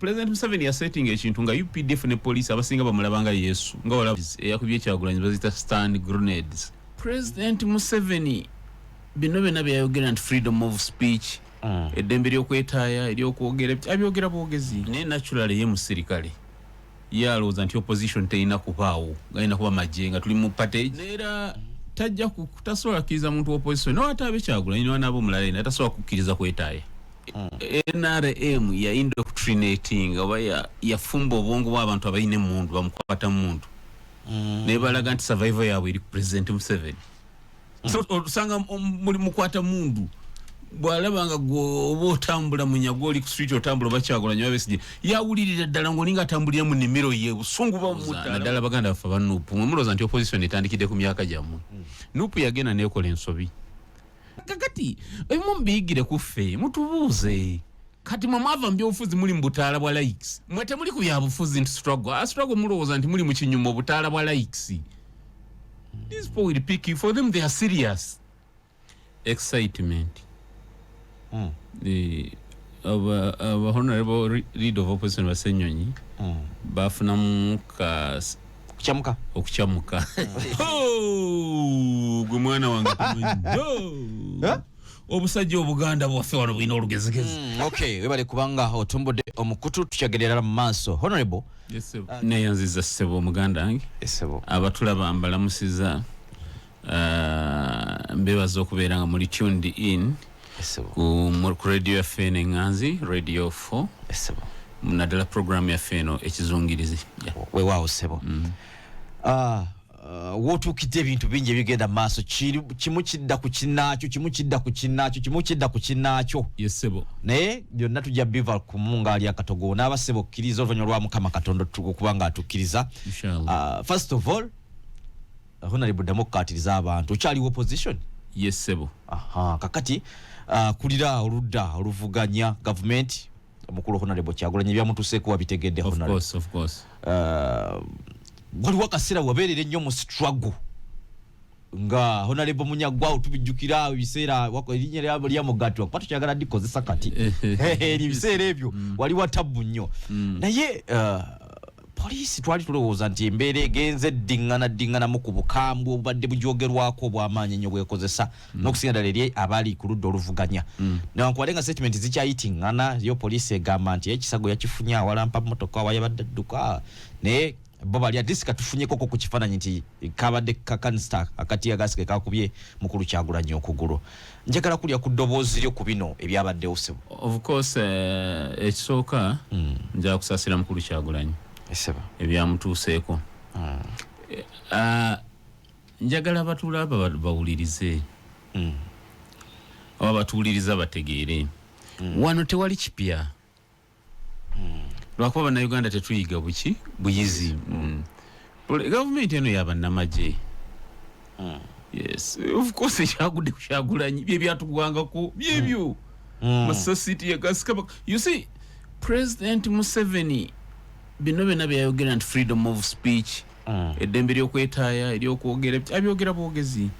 President Museveni yasettinga ekintu nga UPDF ne police abasinga bamulaba nga Yesu, nga olaba eyakubye Kyagulanyi baziyita stun grenades. President Museveni bino byonna byayogera nti freedom of speech, eddembe ly'okwetaaya, ery'okwogera, abyogera bwogezi, naye naturally ye musirikale, ye alowooza nti opposition terina kubaawo, nga alina kuba magye nga tuli mu party. Neera tajja tasobola kukkiriza muntu opposition newate abe Kyagulanyi newanaaba omulala yena tasobola kukkiriza kwetaaya. NRM ya indoctrinating oba yafumba obwongo bw'abantu abalina emundu, bamukwata muntu nebalaga nti survival yaabwe eri ku President Museveni. So osanga muli mukwata mundu bwalaba nga gwe oba otambula munyago, oli ku street otambula, oba Kyagulanyi oba Besigye, yawulirira ddala ng'olinga atambulira mu nnimiro ye, busungu bamutta. Naddala baganda baffe aba NUP, mwe mulowooza nti opposition etandikidde ku myaka gyammwe. NUP yagenda nekola ensobi. Kakati ebimu mubiyigire ku ffe, mutubuuze. Kati mwe mwava mu byobufuzi, muli mu butaala bwa likes. Mwe temuli ku byabufuzi nti struggle, a struggle, mulowooza nti muli mu kinyuma, obutaala bwa likes. These people will pick you. For them, they are serious excitement. The aba honorable leader of opposition basenyonyi bafunamu ka Kukyamuka. Okukyamuka. Oh, gwe mwana wange tomanyi. Oh. Eh? Obusajja obuganda bwaffe wano bulina olugezigezi. Okay, webale kubanga otumbudde omukutu, tukyagerera mu maaso, honorable. Neyanziza ssebo omuganda wange. Esebo. Abatulaba mbalamusiza, mbebaza okubeera nga muli tuned in Esebo. ku radio yaffe eno eŋŋanzi, Radio 4, Esebo. naddala programu yaffe eno Ekizungirizi. Yeah. Weewaawo ssebo. Ah, wootuukidde ebintu bingi ebigenda mu maaso. Kimu kidda ku kinnaakyo, kimu kidda ku kinnaakyo, kimu kidda ku kinnaakyo. Yes ssebo. Naye byonna tujja biva kumu ngaali akatogo n'abasebo okkiriza oluvannyuma lwa Mukama Katonda okuba nga atukkiriza. Inshallah. First of all, honorable, ddamu okukaatiriza abantu, okyaliwo opposition? Yes ssebo. Aha, kakati kulira oludda oluvuganya gavumenti, omukulu honorable Kyagulanyi byamutuuseeko wabitegedde? Of Honorable. course, of course. Waliwo akaseera wabeerera ennyo mu struggle nga honorable Munyagwawo, tubijjukira ebiseera erinnya lyamugatwa kuba tukyagala dikozesa kati. Eri ebiseera ebyo wali watabbu nnyo, naye poliisi twali tulowooza nti embeera egenze eddiŋŋana ddiŋŋanamu ku bukambwe obubadde bujogerwako obw'amaanyi ennyo bwekozesa n'okusinga ddala eri abali ku ludda oluvuganya, newankubadde nga statement zikyayitiŋŋana. Yo poliisi egamba nti ekisago yakifunye awalampa motoka awayabadde adduka, naye bo bali at least katufunyekoko ku kifaananyi nti kabadde kakanisita akati agasike kakubye mukulu Kyagulanyi okugulu. Njagala kulya ku ddoboozi lyo ku bino ebyabaddewo, ssebo. Of course, ekisooka nja kusaasira mukulu Kyagulanyi Esebo. ebyamutuuseeko. Njagala batulaba bawulirize oba batuwuliriza bategeere, wano tewali kipya, lwakuba bannayuganda tetuyiga buki buyizi. Gavumenti eno yabannamagye. Yes, of course, ekyagudde ku Kyagulanyi bye byatugwangako byebyo, masasi tear gas. You see, President Museveni bino byonna byayogera nti freedom of speech, eddembe lyokwetaaya, eryokwogera, abyogera bwogezi,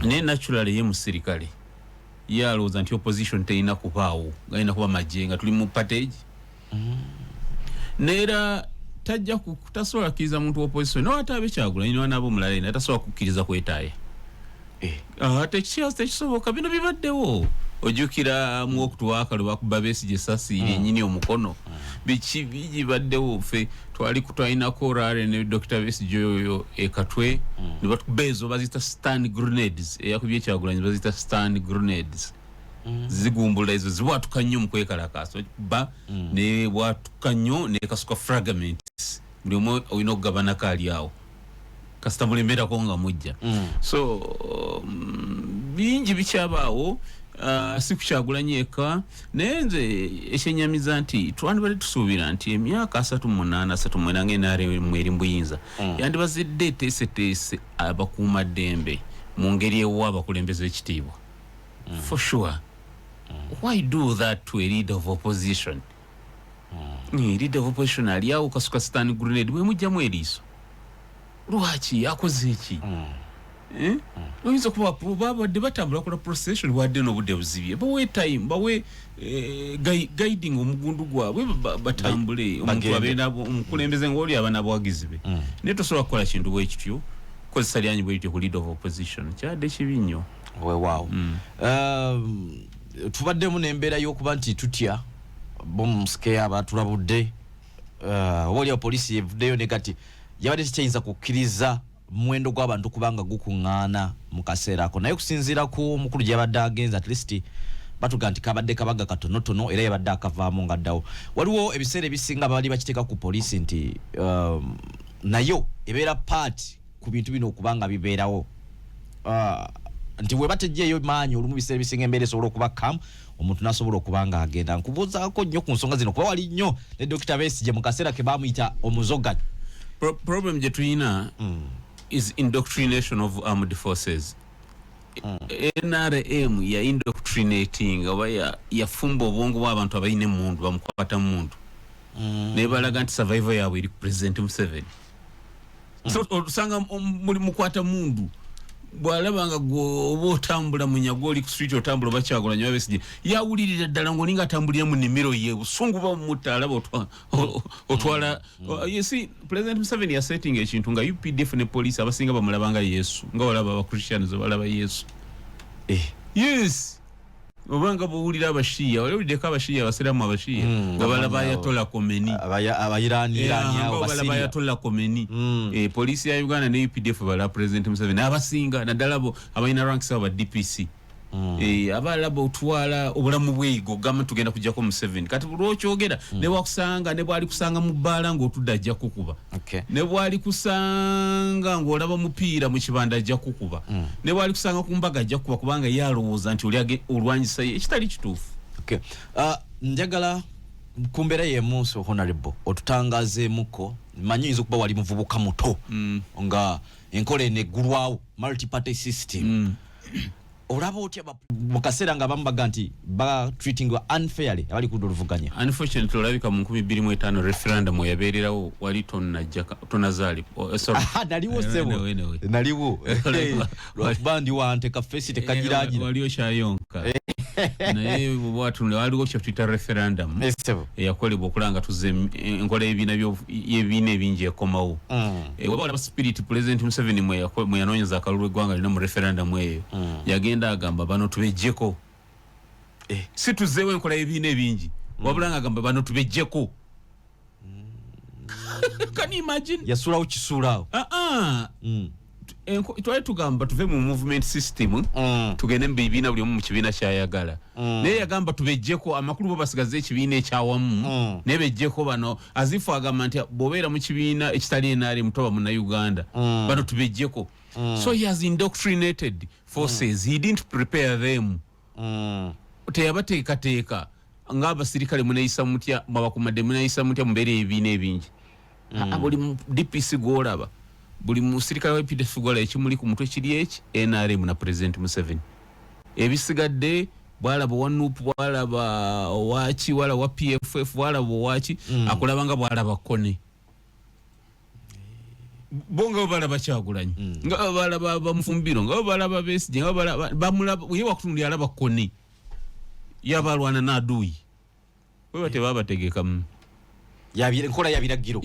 naye naturally ye musirikale, ye alowooza nti opposition terina kubaawo, nga alina kuba magye nga tuli mu party. Neera tajja tasobola kukkiriza muntu opposition newate abe Kyagulanyi newanaaba omulala yena tasobola kukkiriza kwetaaya. Ah, tekisoboka. Bino bibaddewo, ojjukira mu okutuwaaka lwe bakuba Besigye esasi lyennyini omukono. Biki bigibaddewo. Ffe twali twalinako rally ne Dr Besigye oyo ekatwe ne batukuba ezo baziyita stun grenades. Eyakubye Kyagulanyi baziyita stun grenades, zigumbula ezo zibwatuka nnyo mu kwekalakaasa ba ne bwatuka nnyo nekasuka fragments, buli omu olina okugabanako ali awo kasita mulemerako nga mujja. So bingi bikyabaawo, si kuKyagulanyi eka, naye nze ekyenyamiza nti twandibadde tusuubira nti emyaka 38, 39 nga NRM eri mu buyinza, yandibazidde eteeseteese abakuumaddembe mu ngeri ewa abakulembeze ekitiibwa. For sure, why do that to a leader of opposition? Leader of opposition ali awo kasuka stun grenade bwemugjamu eriiso, lwaki akoze eki? Eh? Oyinza okuba babadde batambula kola procession, wadde n'obudde buzibye, bawe time, bawe guiding omugundu gwabwe, batambule, omuntu Bagende. abeera omukulembeze ngaoli aba n'abawagizi be. Naye tosobola kukola kintu bwe kityo, kozesa lyanyi bwe lityo ku leader of opposition. Kyadde kibi nnyo. Weewaawo. Tubaddemu n'embeera y'okuba nti tutya bomb scare, abatulabudde, oba oliawo poliisi evuddeyo ne kati yabadde tekyayinza kukkiriza muwendo gw'abantu kubanga gukuŋŋaana mu kaseera ako. Naye okusinziira ku mukulu gye yabadde agenze, at least batuga nti kabadde kabaga katonotono, era yabadde akavaamu nga ddawo. Waliwo ebiseera ebisinga baali bakiteeka ku poliisi nti nayo ebeera part ku bintu bino okuba nga bibeerawo, nti bwe batejjeeyo maanyi, olumu biseera ebisinga embeera esobola okuba calm, omuntu n'asobola okuba nga agenda. Nkubuuzaako nnyo ku nsonga zino kuba wali nnyo ne Dokita Besigye mu kaseera ke baamuyita omuzoganyi. Problem gye tulina is indoctrination of armed forces. NRM ya indoctrinating oba yafumba obwongo bw'abantu abalina emundu, bamukwata mundu, naye balaga nti survival yaabwe eri ku President Museveni. So osanga muli mukwata mundu, bwalaba nga gwe oba otambula munyago, oli ku street otambula, oba Kyagulanyi oba Besigye, yawulirira ddala ngaolinga atambulira mu nnimiro ye, busungu bamutta, alaba otwala. You see, President Museveni yasettinga ekintu nga UPDF ne police abasinga bamulaba nga Yesu, nga walaba Abachristians balaba Yesu. Yes, oba nga bwowulira Abashiya, wali owuliddeko Abashiya, Abasiraamu Abashiya, nga balaba Ayatollah Khomeini. Abairani awo. Nga balaba Basiria. Ayatollah Khomeini. Poliisi ya Uganda ne UPDF bala President Museveni abasinga, naddala bo abalina ranks, abo ba DPC. Abalaba otwala obulamu bweyigo, gamba tugenda kujjako Museveni. Kati lwokyogera, ne wakusanga, ne bwali kusanga mu bbaala ng'otudde, ajja kukuba. Ne bwali kusanga ng'olaba mupiira mu kibanda, ajja kukuba. Ne bwali kusanga ku mbaga, ajja kukuba, kubanga ye alowooza nti oli olwanyisa ye, ekitali kituufu. Okay. Njagala ku mbeera y'emu, so honorable otutangazeemuko. Manyi oyinza okuba wali muvubuka muto nga enkola eno eggulwawo, multiparty system. Olaba otya mu kaseera nga abamu baga nti ba treating unfairly abali ku ludda oluvuganya? Unfortunately, olabika mu 2005 referendum weyabeererawo wali tonajja, tonazaalibwa. Oh, sorry. Aha, naliwo sebo. Anyway. Naliwo, lwakuba ndi wante kafesi tekagiragira. Wali okyayonka, naye bwatunula waliwo kyetuyita referendum Sebo. eyakolebwa okulaba nga tuzza enkola y'ebibiina ebingi ekomawo. Waba olaba spirit President Museveni mwe yanoonyeza akalulu eggwanga lina mu referendum eyo, yagenda agamba bano tubejjeko. Si tuzzeewo enkola y'ebibiina ebingi, wabula nga agamba bano tubejjeko. Can you imagine? Yasuulawo kisuulaawo. Ah, ah. Twali tugamba tuve mu movement system, tugende mu bibiina, buli omu mu kibiina kyayagala. Naye yagamba tubejjeko, amakulu bo basigaze ekibiina ekyawamu, naye bejjeko bano. Azifu agamba nti bw'obeera mu kibiina ekitali NRM toba Munnayuganda. Bano tubejjeko. So he has indoctrinated forces. He didn't prepare them. Teyabateekateeka ng'abasirikale, muneyisa mutya, mwabakumadde, muneyisa mutya mubeera ebibiina ebingi? Ah, buli mu DPC gwolaba, buli musirikale wa UPDF gwolaba, ekimuli ku mutwe kiri eki NRM na President Museveni. Ebisigadde, bwalaba owa NUP, bwalaba owaki, bwalaba owa PFF, bwalaba owaki, akulaba nga bwalaba Kony. Bo nga bwe balaba Kyagulanyi, nga bwe balaba Bamufumbiro, nga bwe balaba Besigye, nga bwe balaba bamulaba ye, wakutunulira alaba Kony, yaba alwana n'aduyi weba tebabategekamu. Enkola ya biragiro.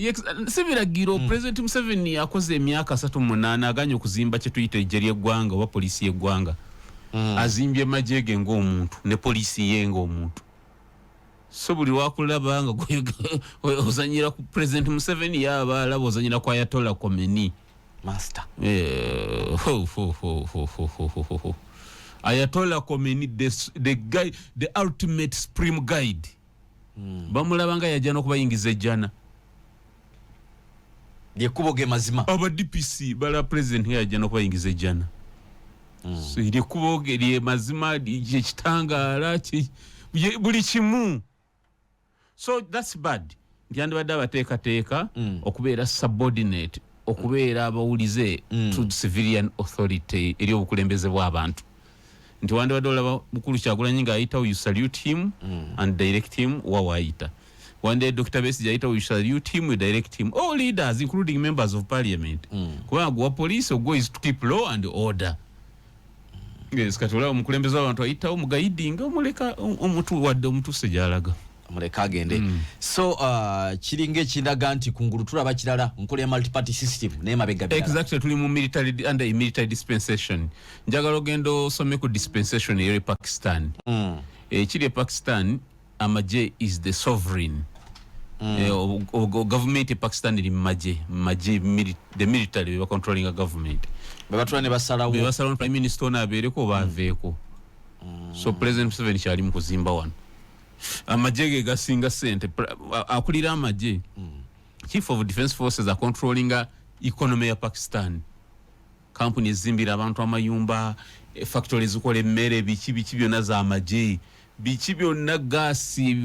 Si biragiro. President Museveni akoze emyaka 38 aganye okuzimba kyetuyita ejje ly'eggwanga oba poliisi y'eggwanga. Azimbye magye ge ng'omuntu ne poliisi ye ng'omuntu. So buli lwakulaba nga ozanyira ku President Museveni, yaba alaba ozanyira ku Ayatollah Khomeini. Master. Ho, ho, ho, ho, ho, ho, ho, ho, ho. Ayatollah Khomeini, the guy, the ultimate supreme guide. Bamulaba nga yajja n'okubayingiza ejjana. Lyekkubo ge mazima. Aba DPC bala president nga yajja n'okubayingiza ejjana. So lyekkubo lye mazima, kyekitangaala, buli kimu. So that's bad, nti yandibadde abateekateeka okubeera subordinate, okubeera abawulize to civilian authority eri obukulembeze bw'abantu, nti wandibadde olaba mukulu Kyagulanyi ng'ayitawo, you salute him and direct him wa waayita. One day Dr. Besigye ayita, we salute him, we direct him, all leaders including members of parliament, kubanga gwa police ogwo is to keep law and order. Yes, kati olaba omukulembeze w'abantu ayitawo muguidinga, omuleka omuntu wadde omutuuse gy'alaga. Muleka agende. So kiringa ekindaga nti kungulu tulaba kirala, nkola ya multiparty system, naye mabega birala. Exactly, tuli mu military, under a military dispensation. Njagala ogenda osome ku dispensation eri Pakistan. Ekiri e Pakistan, amagye is the sovereign. Government e Pakistan eri mumagye, the military bebacontrollinga government. Bebatula ne basalawo. Bebasalawo prime minister ono abeereko oba aveeko. So President Museveni kyali mu kuzimba wano, amagye ge gasinga sente. Akulira amagye, chief of defense forces, acontrollinga economy ya Pakistan. Kampuni ezimbira abantu amayumba, factory ezikola emmere, biki biki byonna zamagye, biki byonna, gasi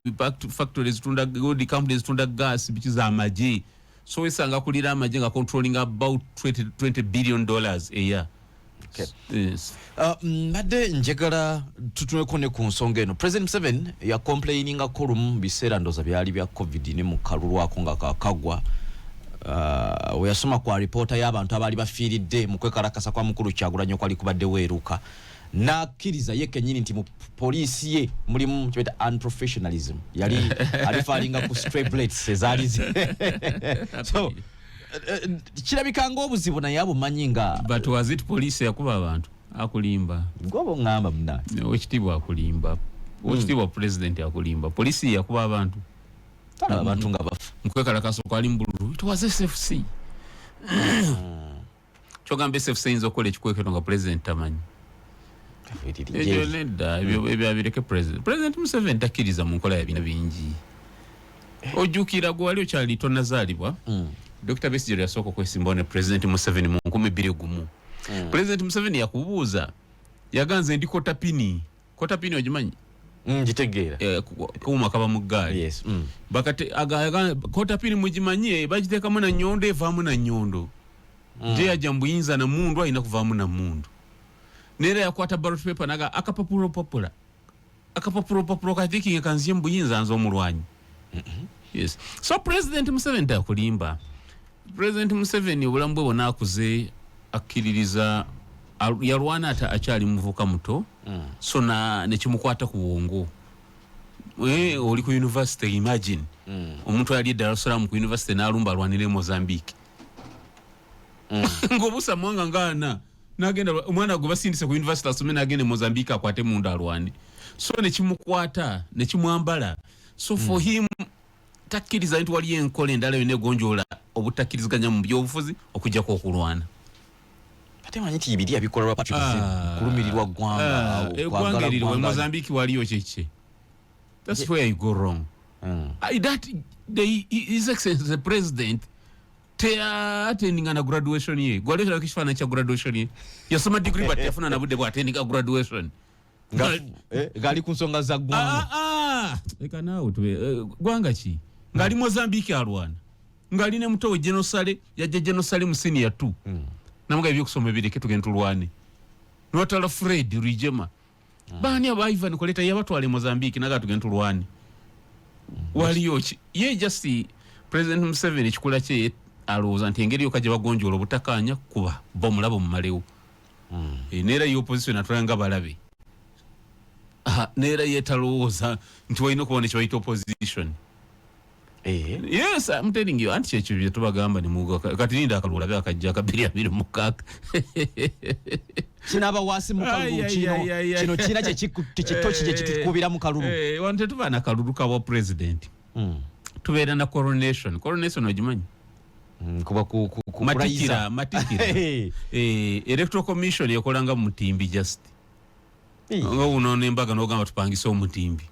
factory ezitunda gold, company ezitunda gas, biki zamagye. So wesanga akulira amagye nga controlling about $20 billion a year. Okay. Yes. Mbadde njagala tutuneko ne ku nsonga eno. President Museveni yacomplainingako lumu mu biseera ndooza byali bya COVID ne mu kalulu ako nga kakagwa, we yasoma ku alipoota y'abantu abaali bafiiridde mu kwekalakasa kwa mukulu Kyagulanyi okwali kubadde weeruka, n'akkiriza ye kennyini nti mu poliisi ye mulimu kyebaita unprofessionalism, yali areferringa ku stray bullets ezaali so kirabika ng'obuzibu naye abumanyi nga But was it police yakuba abantu? Akulimba. Gwoba oŋŋamba munange. Owekitiibwa akulimba, owekitiibwa president akulimba. Poliisi yakuba abantu? Talaba abantu nga bafa. Mukwekalakaso kwali mbululu, it was SFC. Kyogamba SFC eyinza okukola ekikwekero nga president tamanyi? Ekyo nedda, ebyo abireke. President Museveni takkiriza mu nkola ya bina bingi. Ojjukira gwe wali okyali tonazaalibwa, Dr. Besigye yasooka okwesimbawo ne President Museveni mu 2001. President Museveni yakubuuza, yaganze ndi kotapini. Kotapini ogimanyi? Ngitegeera. Kuuma kaba mu ggaali. Yes. Bakate kotapini mugimanye, bagiteekamu na nyondo, evaamu na nyondo. Nte yajja mu buyinza na mundu, alina kuvaamu na mundu. Neera yakwata ballot paper naga akapapula papula, akapapula papula katikinga kanziye mu buyinza nze omulwanyi. Yes, so President Museveni takulimba. President Museveni obulamu bwe bwonna akuze akkiririza, yalwana ate akyali muvuka muto. So na nekimukwata ku bwongo. Oli ku university, imagine omuntu ali e Dar es Salaam ku university n'alumba alwanira e Mozambique, ng'obuusa mwanga ngaana nagenda, omwana gwe basindise ku university asome nagenda e Mozambique akwate mundu alwane. So nekimukwata nekimwambala. So for him takkiriza nti waliyo enkola endala yonna egonjoola obutakkiriziganya mu byobufuzi okujjako okulwana. Ate manyi nti biri abikola lwa patriotism, kulumirirwa ggwanga, eggwanga kwagala eririwo e ggwanga. Mozambique waliyo kiki? That's where you go wrong. That his Excellency the president teyattendinga na graduation ye. Gwaleetera ekifaananyi kya graduation ye. Yasoma degree but teyafuna na budde bw'attendinga graduation. Ng'ali ku nsonga za ggwanga. Ah, ah, leka naawe tube gwanga ki ng'ali Mozambique alwana, ng'ali ne muto we General Saleh. Yajja General Saleh mu senior 2, namuga ebyokusoma ebireke, tugende tulwane. Niwatala Fred Rwigema, baani aba Ivan Koleta, yabatwala e Mozambique naga tugende tulwane. Waliyo ki? Ye just President Museveni ekikula kye alowooza nti engeri yokka gye bagonjoola obutakkaanya kuba bomulaba mumalewo. Neera ye opposition atwala nga balabe. Aha, neera ye talowooza nti walina okuba nekyebayita opposition. Yes, I'm telling you, anti kyekyo bye tubagamba ne kati linda akalulu olabe akajja aka 2026. Kinaaba waasi mu kalulu. Ai, ai, Kino ai, ai, ai. kino kirina kyekitoki kyekitukubira mu kalulu. Wano tetuba na kalulu kabwa president, tubeera na coronation. Coronation ogimanyi? Kuba ku matikira kulayiza. Matikira. Hey. Electoral commission ekolanga mutimbi, just Hey. nga unoona embaga nogamba tupangise omutimbi.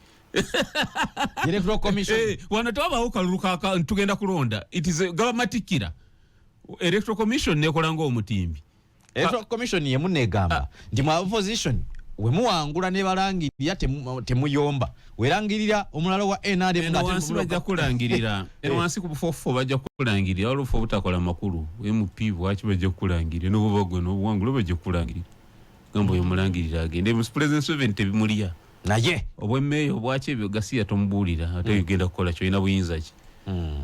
Electoral commission. Wano tewabawo kalulu kaka tugenda kulonda, it is gaba matikira, electoral commission nekola nga omutimbi. Electoral commission yemu negamba nti mu opposition we muwangula ne balangirira temuyomba, werangirira omulala wa NRM eno ng'ate wansi bajja kulangirira eno wansi ku bufofo bajja kulangirira, waliwo obufo obutakola makulu. MP bwaki bajja kukulangirira nobuba gwe nobuwangula bajja kukulangirira, gamba oyo mulangirira agende. President Museveni tebimulya. Naye Obwemmeeyo obwaki ebyo gasiya tomubuulira ate ogenda kukola kyolina buyinza ki?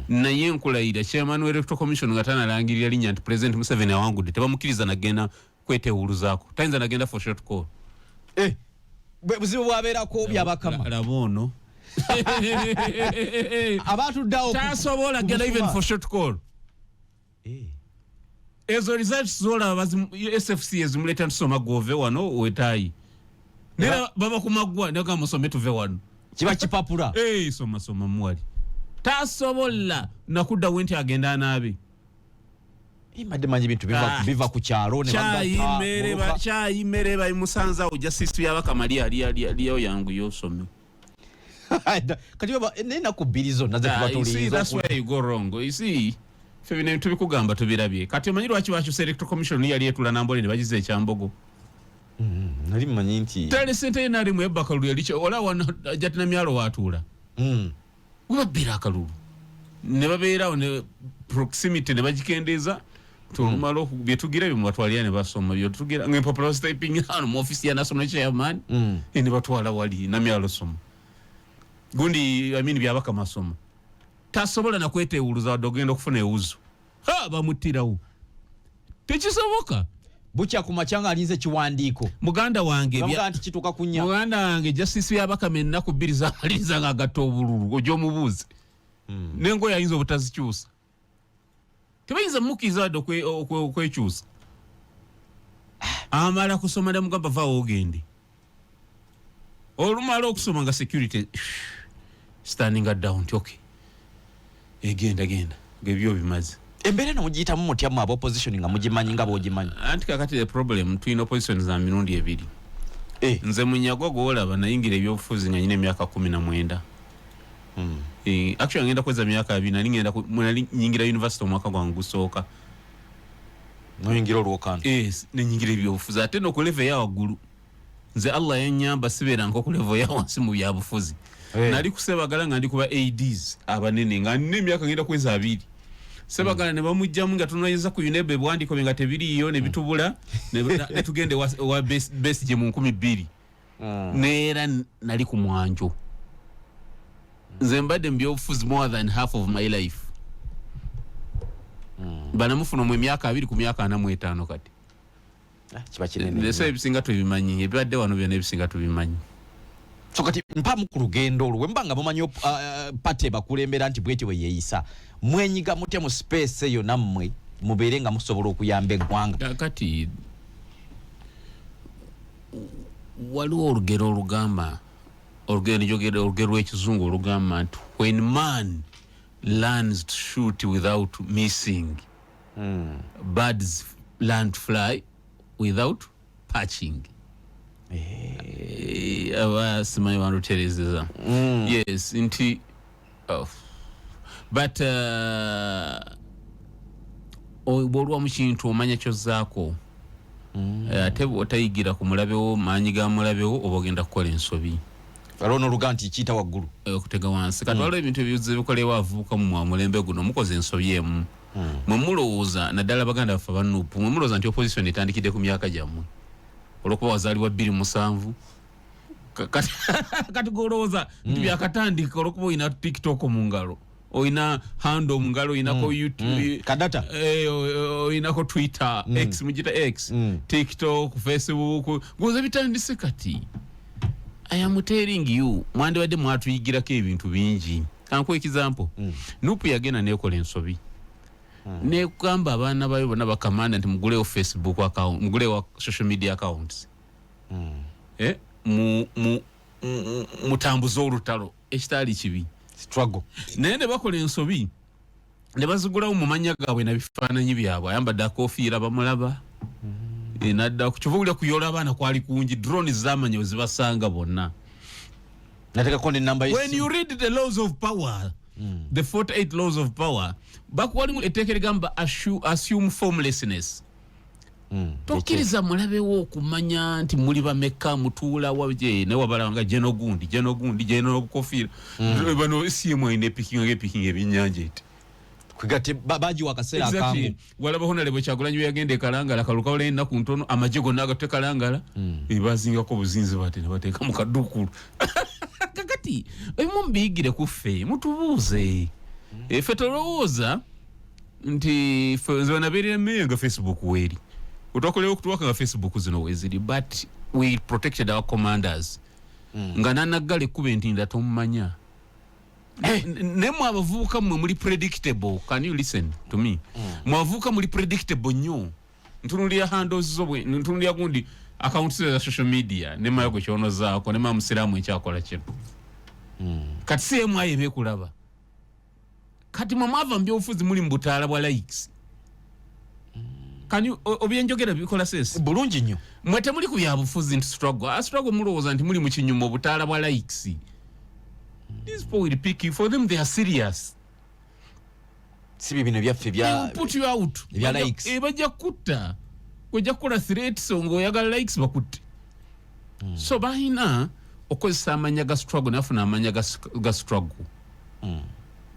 Naye nkulayira, chairman wa Electoral Commission nga tanalangirira linnya nti President Museveni awangudde, tebamukkiriza nagenda kwetewuluzaako, tayinza nagenda for short call. Eh, buzibu bwabeerako Byabakama. Laba ono. Abatuddeawo Tasobola genda even for short call. Ezo results zolaba SFC ezimuleeta ntusoma gove wano wetaayi nera baba kumaggwa naga musome tuve wano. Kiba kipapula. Hey, soma soma muwali tasobola nakuddawo nti agenda anaabe. Mbadde manyi ebintu Ah. biva ku kyalo ne Kyayi bagatta mmere muluka. Kyayi mmere bayimusanzawo Justice Byabakama aliyo yangu yosome. Kati baba n'ennaku 2 zonna ze tuba Ah, you see, tulinze that's where you go wrong. You see, ffe bino ebintu tubikugamba tubirabye. Kati omanyi lwaki bakyusa Electoral Commission yali etula Nambole ne bagiza ekyambogo? Nali mmanyi nti Tali sente yenalimu ebba akalulu yali olaba wano Jatina Myalo waatuula. Webabbira akalulu ne babeerawo ne proximity ne bagikendeeza tolumala byetugira bye mubatwalira ne basoma byetugira ngaempapula bazitayipinga wano mu ofisi ya national chairman. Ne batwala wali Namyalo soma gundi, I mean Byabakama soma, tasobola nakwetewuluza wadde ogenda okufuna ewuzu ha bamuttirawo, tekisoboka. Bukya ku makya nga alinze ekiwandiiko. Muganda wange Bamugaa nti kituuka ku 4. Muganda wange, Justice Byabakama ennaku 2 zamaliriza nga agatta obululu, ojja omubuuze nengoye ayinza obutazikyusa, tebayinza mumukkiriza wadde okwekyusa. Amala kusoma namugamba vaawo ogende, olumala okusoma nga security standing down nti okay, egenda genda ngaebyo bimaze. Embeera eno mugiyitamu mutya mu aba opposition nga mugimanyi nga bw'ogimanyi? Anti kakati the problem, tulina opposition za mirundi ebiri. Eh. Nze Munyagwa gwolaba nayingira ebyobufuzi nga nyina emyaka 19. Actually ngenda kweza myaka 20, nali ngenda nali nyingira university omwaka gwange gusooka. Noyingira olwokano. Yes, nenyingira ebyobufuzi ate noku level eya waggulu. Nze Allah yanyamba sibeera nko ku level ya wansi mu byabufuzi. Nali kusebagala nga ndi kuba ads abanene nga nina emyaka ngenda kweza 20. Sebagala ne bamugjamu nga tunayeza ku UNEB ebwandiiko bye nga tebiriiyo ne bitubula ne tugenda ewa Besigye mu 2000. Neera nali ku mwanjo. Nze mbadde mu byobufuzi more than half of my life. Banamufuna mu emyaka 20 ku myaka 45 kati. Ah, kiba kinene Nese nnyo. ebisinga tubimanyi, ebibadde wano byonna ebisinga tubimanyi. So kati mpamu ku lugendo olwo, bwe muba nga mumanyi party bakulembera nti bwetyo bwe yeeyisa, mwenyiga mutya mu space eyo nammwe mubeere nga musobola okuyamba eggwanga? Kakati waliwo olugero olugamba, olugero njogera olugero lw'ekizungu olugamba nti when man learns to shoot without missing, birds learn to fly without perching. Aba simanyi banduterezeza. Yes, nti oh. But bw'olwa mu kintu omanya kyozzaako. Ate bw'otayigira ku mulabewo maanyi ga mulabewo oba ogenda kukola ensobi. Waliwo n'oluga nti kiyita waggulu. Okutega wansi. Kati waliwo ebintu ebizze bikolebwa abavubuka mu mulembe guno, mukoze ensobi emu. Mwe mulowooza, naddala baganda baffe aba NUP, mwe mulowooza nti opposition etandikidde ku myaka gyammwe olwokuba wazaalibwa 2007. Kati golowooza nti byakatandika olwokuba olina TikTok mu ngalo, olina handle mu ngalo, olinako YouTube, Kadata. Olinako Twitter, X mugita X, TikTok, Facebook, goza bitandise kati. I am telling you, mwandibadde mwatuyigirako ebintu bingi. Kankuwa example. NUP yagenda nekola ensobi nekugamba abaana bayo bonna bakamanda nti mugulewo Facebook account, mugulewo social media accounts, mutambuze olutalo, ekitaali kibi. Struggle. Naye ne bakola ensobi ne bazigulawo mu mannya gaabwe na bifaananyi byabwe, ayambadde akofiira bamulaba. Nadda kyova owulira kuyola abaana kwali kungi, drone zamanya we zibasanga bonna. Nateekako n'ennamba When y'essimu. you read the laws of power, the 48 laws of power, bakuwalimu etteeka erigamba assume formlessness. Tokkiriza mulabewo okumanya nti muli bameka, mutuula waje, naye wabalanga geno gundi geno gundi geno obukofiira. Bano siemu alina epikinga ngaepikinga ebyennyanja eti. Kwegate bagiwa akaseera akangu. Walaba Honorable Kyagulanyi bwe yagenda e Kalangala, kalulu kawula ennaku ntono, amagye gonna agatte Kalangala, bazingako obuzinzi bate ne bateeka mu kaduukulu. Kakati ebimu mubiyigire ku ffe, mutubuuze. Ffe tolowooza nti ffe nze wanabeerera meeya nga Facebook weeri, otwakolewo okutuwaka nga Facebook zino weeziri, but we protected our commanders. Nga nanaggala ekkuba entinda tomumanya. Naye mwe abavubuka mmwe muli predictable. Can you listen to me? Mwe abavubuka muli predictable nnyo. Ntunulira handles zo, bwe ntunulira gundi accounts za social media, ne maya gwe kyonozaako, ne maya musiraamu ekyakola kino. Kati si emu beekulaba. Kati mwe mwava mu byobufuzi muli mu butaala bwa likes. Can you obyenjogera bikola sense? Bulungi nnyo. Mwe temuli ku byabufuzi nti struggle, a struggle, mulowooza nti muli mu kinyumu, obutaala bwa likes. These people will pick you. For them, they are serious. Si bibino byaffe. They will put you out. Ebya likes. Bajja kutta, ojja kukola threats ng'oyagala likes, bakutte. So balina okukozesa amanya ga struggle, nafuna amanya ga struggle.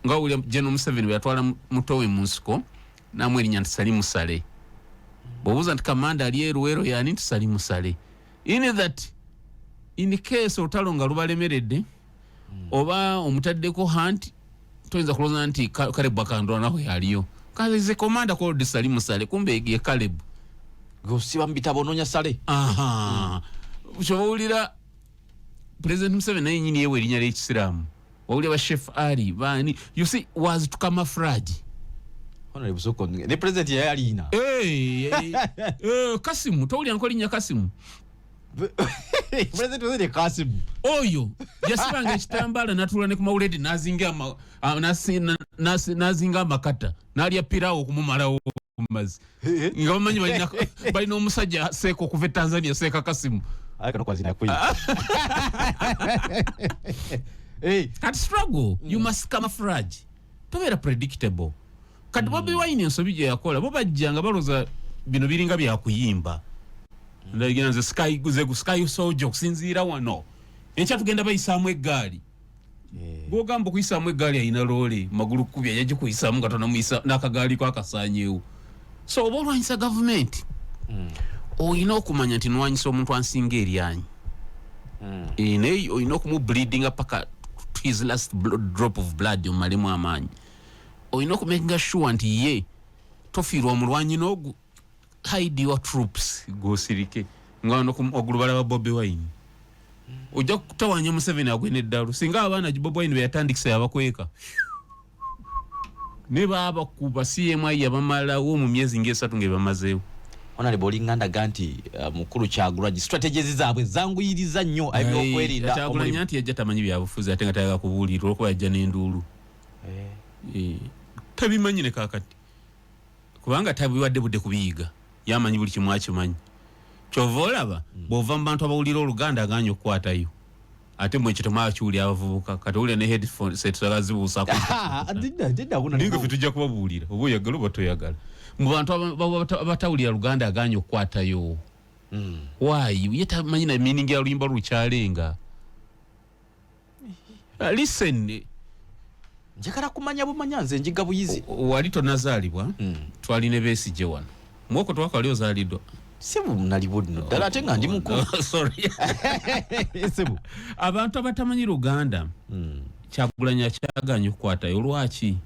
Nga wulira General Museveni bwe yatwala mutowe mu nsiko namwe erinnya nti Sali Musale. Bw'obuuza nti kamanda ali eruwero yani, nti Sali Musale. In that, in case olutalo nga lubalemeredde oba omutaddeko hunt, toyinza kulowooza nti Caleb Akandwanaho yaliyo. Kale ze commander called Sali Musale, kumbe ye Caleb. Gosiba mu bitabo onoonya Sale. Aha, kyova owulira President Museveni naye nyini yewe erinnya ly'ekisiraamu. Wawulira ba Chef Ali bani, you see, was to camouflage. Honorable Soko, ne president yali alina. Hey, hey, Kasimu, towulira nko linnya Kasimu? President wazire Kasimu. Oyo yasibanga ekitambaala natuula ne ku mawuledi nazinga amakata n'alya pirawo okumumalawo mazzi, nga bamanyi balina omusajja seeka okuva e Tanzania, seeka Kasimu. Ariko no kwazina kwe. Hey. Kati struggle, you must camouflage, tobeera predictable. Kati Bobi Wine ensobi gye yakola, bo bajja nga balowooza bino biringa byakuyimba. Ndagira nze sky, ze ku sky soldier, okusinziira wano enkya tugenda bayisaamu eggaali. Gwogamba okuyisaamu eggaali, alina loole magulu kubi, ajja gikuyisaamu nga tonamuyisa n'akagaali ko akasaanyeewo. So oba olwanyisa gavumenti, olina okumanya nti nwanyisa omuntu ansinga eryanyi. Naye olina okumubleedinga paka to his last drop of blood, omumalemu amaanyi. Olina okumakinga sure nti ye tofiirwa omulwanyi n'ogu hide your troops, gosirike nga wano waggulu balaba Bobi Wine. Ojja kutawanya Museveni agwe neddalu singa abaana Bobi Wine beyatandikisa yabakweka ne babakuba CMI yabamalawo mu myezi ngaesatu ngaebamazeewo. Honorable, olinga ndaga nti mukulu Kyagulanyi strategies zaabwe zanguyiriza nnyo ebyokwerinda. Kyagulanyi anti yajja tamanyi byabufuzi, ate nga tayagala kubuulira olwokuba yajja n'enduulu. Tabimanyi ne kakati, kubanga tabiwadde budde kubiyiga. Yamanyi buli kimu akimanyi. Kyova olaba bw'ova mu bantu abawulira Oluganda aganye okukwatayo, ate mwe ekyo temwakiwulira abavubuka. Kati owulira ne headphone set zibuusaako. Ninga ffe tujja kubabuulira oba oyagala oba toyagala. Mu bantu abatawulira Luganda aganye okukwatayo. Why? Ye tamanyi na meaning ya luyimba lukyalenga. Listen. Njagala kumanya bumanya, nze njiga buyizi. Wali tonazaalibwa. Twalina Besigye wano mwoko twaka wali ozaaliddwa. Sebu, naliwo nno ddala, ate nga ndi mukulu. Sorry. Sebu. Abantu abatamanyi Luganda, Kyagulanyi akyaganye okukwatayo. Lwaki?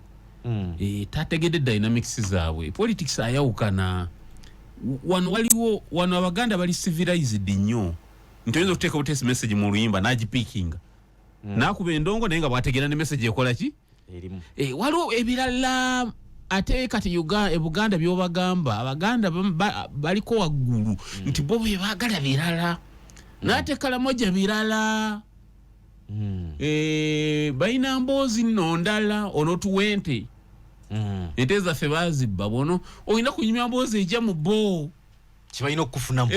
Tategedde dynamics zaabwe. Politics ayawukana. Wano waliwo, wano Abaganda bali civilized nnyo nti oyinza okuteeka butesi message mu luyimba n'agipiikinga, n'akuba endongo, naye nga bwategeera ne message ekola ki. Erimu. Waliwo ebirala ate kati e Buganda byobagamba Abaganda baliko waggulu nti bo bye baagala birala, n'ate Kalamoja birala. Balina mboozi nno ndala. Onootuwa ente, ente zaffe bazibba. Bono olina kunyumya mboozi ejja mu bo. Kibalina okufunamu.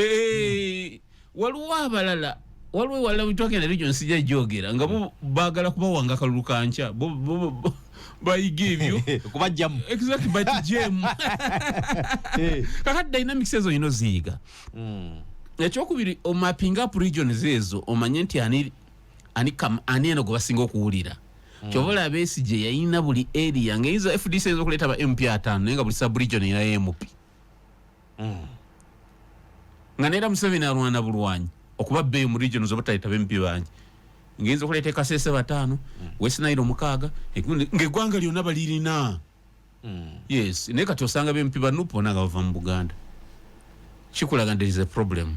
Waliwo abalala, waliwo ewalala twagenda region sijja gyogera, nga bo baagala kubawanga akalulu kankya. Bo bayiga ebyo. Kubajjamu. Exactly, but jem kakati dynamics ezo olina oziyiga. Ekyokubiri, omapping up regions ezo, omanye nti ani eno gwe basinga okuwulira. Kyova olaba Besigye yayina buli area, ngaeyinza FDC eyinza okuleeta ba MP 50, naye nga buli subregion erinayo MP. Nga neera Museveni alwana bulwanyi okuba bbeeyo mu regions oba taleeta ba MP bangi, ngeyinza okuleeta ekasese 5, West Nile 6, ng'eggwanga lyonna balirina. Yes, naye kati osanga ba MP ba NUP bonna nga bava mu Buganda, kikulaga nti there is a problem.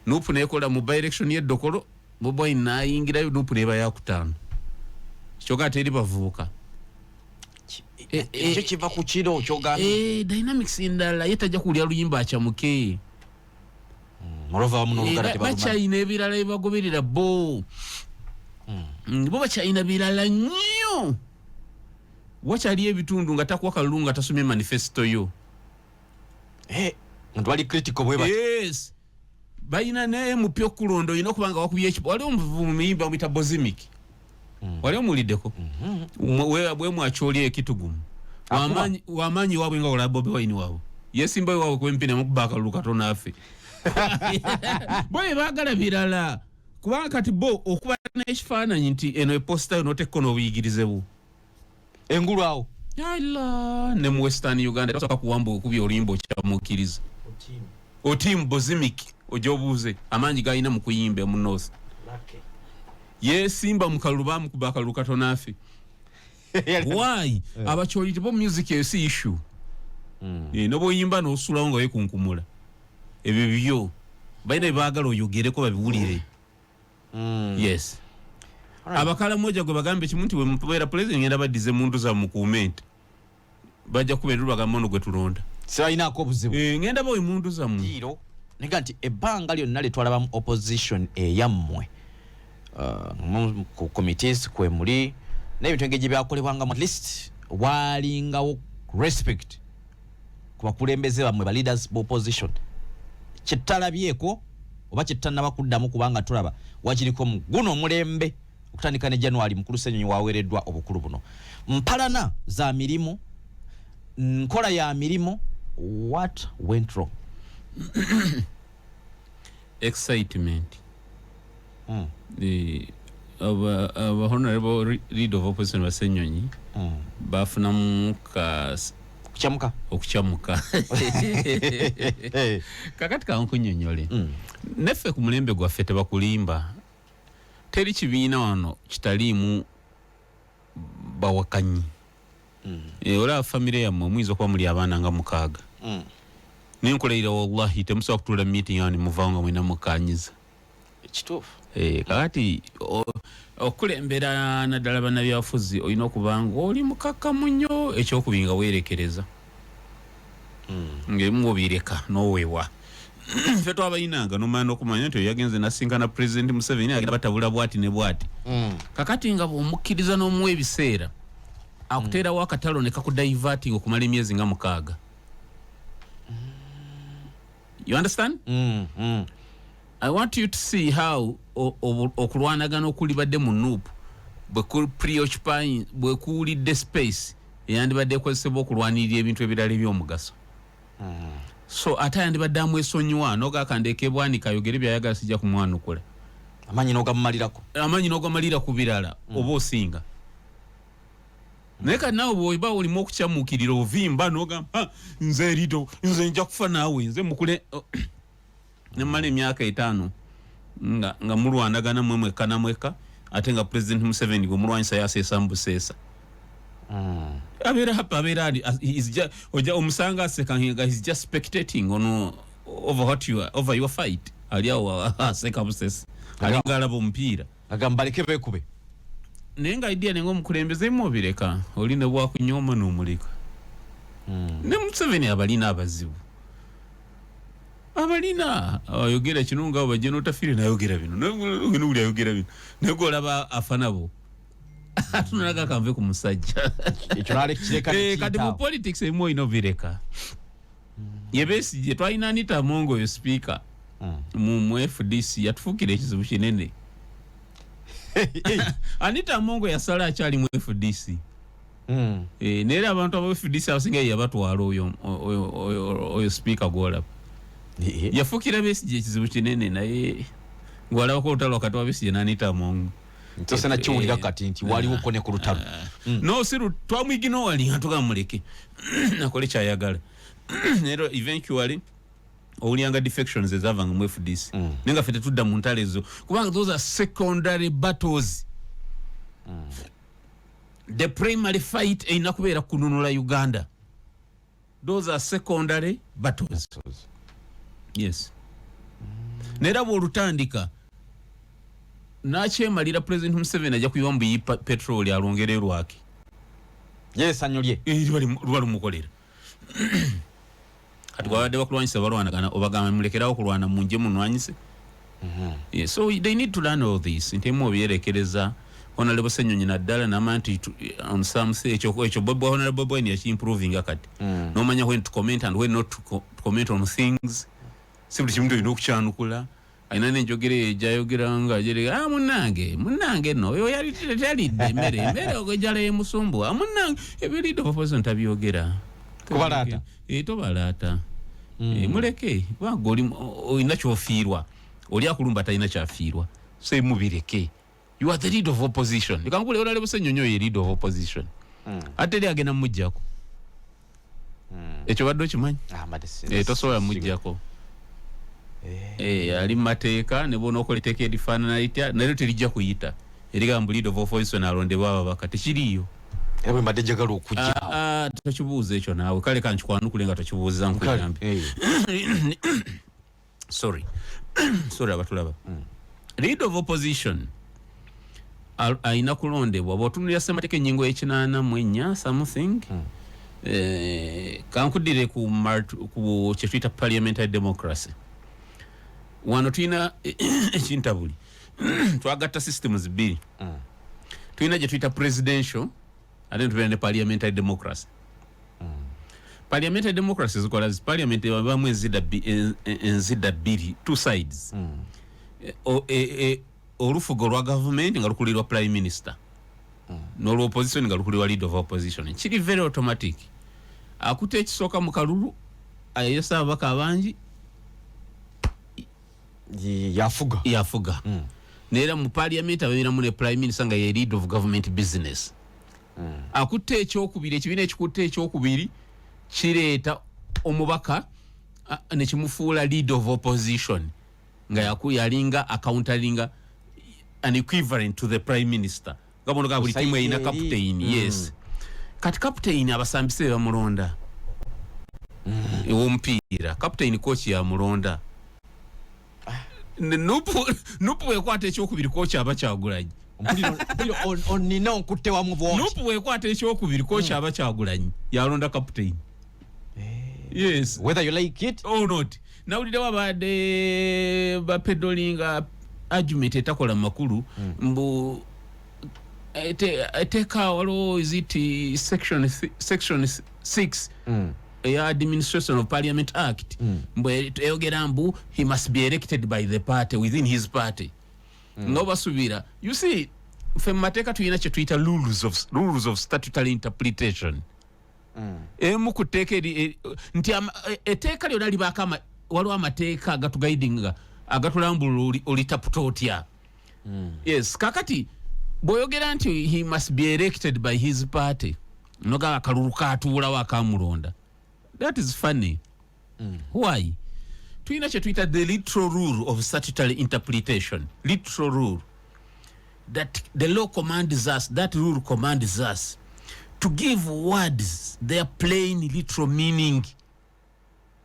NUP nekola mu by-election y'eddokolo, Bobi Wine nayingirayo, NUP neba yakutaano, kyokka ate eri bavubuka. Ekyo kiva ku kiro kyogambye. Dynamics endala, ye tajja kuwulira luyimba akyamuke. Mulova wamu n'Oluganda tebalumanyi. Bakyayina ebirala ebibagoberera bo. Bo bakyayina birala nnyo, wakyaliyo ebitundu nga takuwa kalulu nga tasomye manifesto yo. Nti bali critical bwe bati. Yes, balina ne MP okulonda olina okuba nga wakubye ekipo. Waliwo omuyimbi bamuyita Bozimik, wali omuwuliddeko? Bwe mwakyoli ekitugumu. Akuba. Wamaanyi waabwe nga olaba Bobi Wine waabwe yesimbayo waabwe kuba MP nemukuba akalulu katono afe. Bo bebaagala birala, kubanga kati bo okuba n'ekifaananyi nti eno eposita yo notekko n'obuyigirize bwo engulu awo. Ala, ne mu Western Uganda basooka kuwamba okubya oluyimba okyamukkiriza. Otim Bozimik, ojja obuuze amaanyi galina mu kuyimba mu North. Yesimba mu kalulu, bamukuba akalulu katono afe. Why? Abakyoli tebo music eyo si issue. Nobwoyimba n'osulawo nga wekunkumula, ebyo byo balina byebaagala oyogereko babiwulire. Yes, abakalamoja gwe bagambe kimu nti bwemubeera president ngenda baddize mundu zammwe mukuume nti bajja kuba eruru, bagamba ono gwe tulonda. Sibalinaako obuzibu. Ngenda bawe mundu zammwe. Kiiro nega nti ebbanga lyonna lye twalabamu opposition eyammwe, ku committees kwe muli n'ebintu engeri gye byakolebwangamu, at least waalingawo respect ku bakulembeze bammwe, ba leaders b'opposition. Kyetutalabyeko oba kyetutannaba kuddamu, kubanga tulaba wakiriko mu guno omulembe okutandika ne January, mukulu Ssenyonyi waweereddwa obukulu buno, mpalana za mirimu, nkola ya mirimu. What went wrong? Excitement. Aba honorable leader of opposition basenyonyi bafunamu ka Kukyamuka. Okukyamuka. Kakati kankunyonyole, neffe ku mulembe gwaffe tebakulimba, teri kibiina wano kitaliimu bawakanyi. Olaba famire yammwe muyinza okuba muli abaana nga 6, nenkulayira wallahi temusobola kutuula meeting awo nemuvaawo nga mwena mukanyiza. Kituufu. Kakati okulembera naddala bannabyabufuzi olina okuba nga oli mukakkamu nnyo. Ekyokubiri, nga weerekereza, ng'ebimu obireka n'owewa. Ffe twabayinanga nomala n'okumanya nti oyo yagenze nasinkana President Museveni, agenda batabula bwati ne bwati. Kakati nga bw'omukkiriza n'omuwa ebiseera, akuteerawo akatalo ne kakudiverting okumala emyezi nga 6. You understand? I want you to see how okulwanagana okulibadde mu NUP bwe ku preoccupying, bwe kuwulidde space eyandibadde ekozesebwa okulwanirira ebintu ebirala ebyomugaso. So ate ayandibadde amwesonyiwa nogakandeeka ebwanika ayogere byayagala, sijja kumwanukula. Amaanyi n'ogamumalirako. Amaanyi n'ogamalira ku birala oba osinga. Naye kati naawe bw'oba olimu okukyamuukirira, ovimba n'ogamba, "Ah, nze erido, nze nja kufa naawe, nze mukule." Oh, nemumala emyaka 5 nga mulwanagana mwe mwekka na mwekka, ate nga President Museveni gwe mulwanyisa yaseesa mu buseesa. Abeera happy, abeera ali ojja omusanga aseka nga he's just spectating ono over what you are, over your fight. Ali awo aseka busesi, alinga alaba omupiira. Agamba baleke beekube. Naye nga idea nenga omukulembeze emu obireka, oli ne bwakunyooma n'omuleka. Ne Museveni abalina abazibu, abalina ayogera kino nga bajja notafiire nayogera bino, buli ayogera bino, naye gwolaba afa nabo atunulaga kanve ku musajja. Ekyo nalekireka. Kati mu politics ebimu olina obireka. Ye Besigye twalina Anita Among, oyo speaker mu FDC, yatufuukira ekizibu kinene. Anita Among yasala akyali mu FDC. Naye era abantu aba FDC abasinga ye yabatwala oyo speaker gwolaba yafuukira Besigye ekizibu kinene, naye ng'olabako olutalo wakati wa Besigye n'Anita Among. Ntose nakiwulira kati nti waliwo ko ne ku lutalo. No, si twamwigino wali nga tugamba muleke akole kyayagala. Era eventually owulyanga defections ezavanga mu FDC, naye nga ffe tetudda mu ntalo ezo kubanga those are secondary battles. The primary fight erina kubeera kununula Uganda. Those are secondary battles, yes. Naye era bwolutandika nakyemalira, President Museveni ajja kuyiwa mbuyi petroli alwongere lwaki. Yesanyu lye. Luba lumukolera. Kati gwabadde bakulwanyisa, balwanagana, obagamba mulekerawo okulwana, munje munwanyise. Yeah, so they need to learn all this nti emu obyerekereza. Honorable Senyonyi naddala namanya nti on some say ekyo Bobi, Honorable Bobi Wine yakiimprovinga kati. Nomanya when to comment and when not to comment on things. Si buli kimu olina okukyanukula. Alina nenjogera eyo gyayogera nga jerega, ah, munnange, munnange nno oyo yalidde emmere ejala emusumbuwa, munnange. Ebyo leader of opposition tabyogera. Kubalaata. Eh, tobalaata. Eh, muleke kubanga oli olina kyofiirwa, oli akulumba talina kyafiirwa, so mubireke. You are the leader of opposition. Kankule olale Busenyonyi oyo ye leader of opposition, ate eri agenda mumuggyako. Ekyo badde okimanyi? Ah, mbadde Eh, tosobola muggyako. Eh, ali mu mateeka ne bwonookola etteeka erifaanana litya, nalyo terijja kuyita erigamba mbu leader of opposition alondebwa ababaka. Tekiriiyo. Era bwe mbadde njagala okujja. Ah, ah, tokibuuza ekyo naawe. Kale kankikwanukule nga tokibuuziza, nkuyambe. Sorry, sorry abatulaba. Leader of opposition alina kulondebwa. Bw'otunulira ssemateeka, ennyingo y'84 something, kankuddire ku kyetuyita parliamentary democracy. Wano tulina ekintabuli, twagatta systems bbiri. Tulina gye tuyita presidential, ate netubeera ne parliamentary democracy. Parliamentary democracy zikola zi parliament ebamu enzida bbiri, two sides. Olufuga olwa gavumenti nga lukulirwa prime minister, n'olwa opposition nga lukulirwa leader of opposition. Kiri very automatic. Akuta ekisooka mu kalulu, ayesa ababaka abangi, yafuga. Yafuga. Neera mu parliament abeeramu ne prime minister nga ye lead of government business. Akutte ekyokubiri, ekibiina ekikutte ekyokubiri kireeta omubaka nekimufuula leader of opposition, nga yalinga accountalinga an equivalent to the prime minister, nga bonoga buli tiimu erina Eri. captain. Yes, kati captain abasambise be bamulonda ew'omupiira. Captain coach yamulonda. NUP bwekwata ekyokubiri, coach aba Kyagulanyi. Mpulira onina onkutte wamu bwoti. NUP bwekwata ekyokubiri, coach aba Kyagulanyi, yalonda captain, yes. Whether you like it or not. Nawulirawo abadde bapedolinga argument etakola makulu mbu eteeka waliwo, is it section 6 eya Administration of Parliament Act, mbu eyogera mbu he must be elected by the party, within his party, nga obasuubira. You see, ffe mu mateeka tulina kye tuyita rules of statutory interpretation. Emu ku tteeka nti etteeka lyonna libaako waliwo amateeka agatuguidinga, agatulambulula olitaputa otya. Yes, kakati bw'oyogera nti he must be elected by his party, nogamba akalulu katuulawo akamulonda, that is funny. Why? Tulina kye tuyita the literal rule of statutory interpretation, literal rule that the law commands us, that rule commands us to give words their plain literal meaning.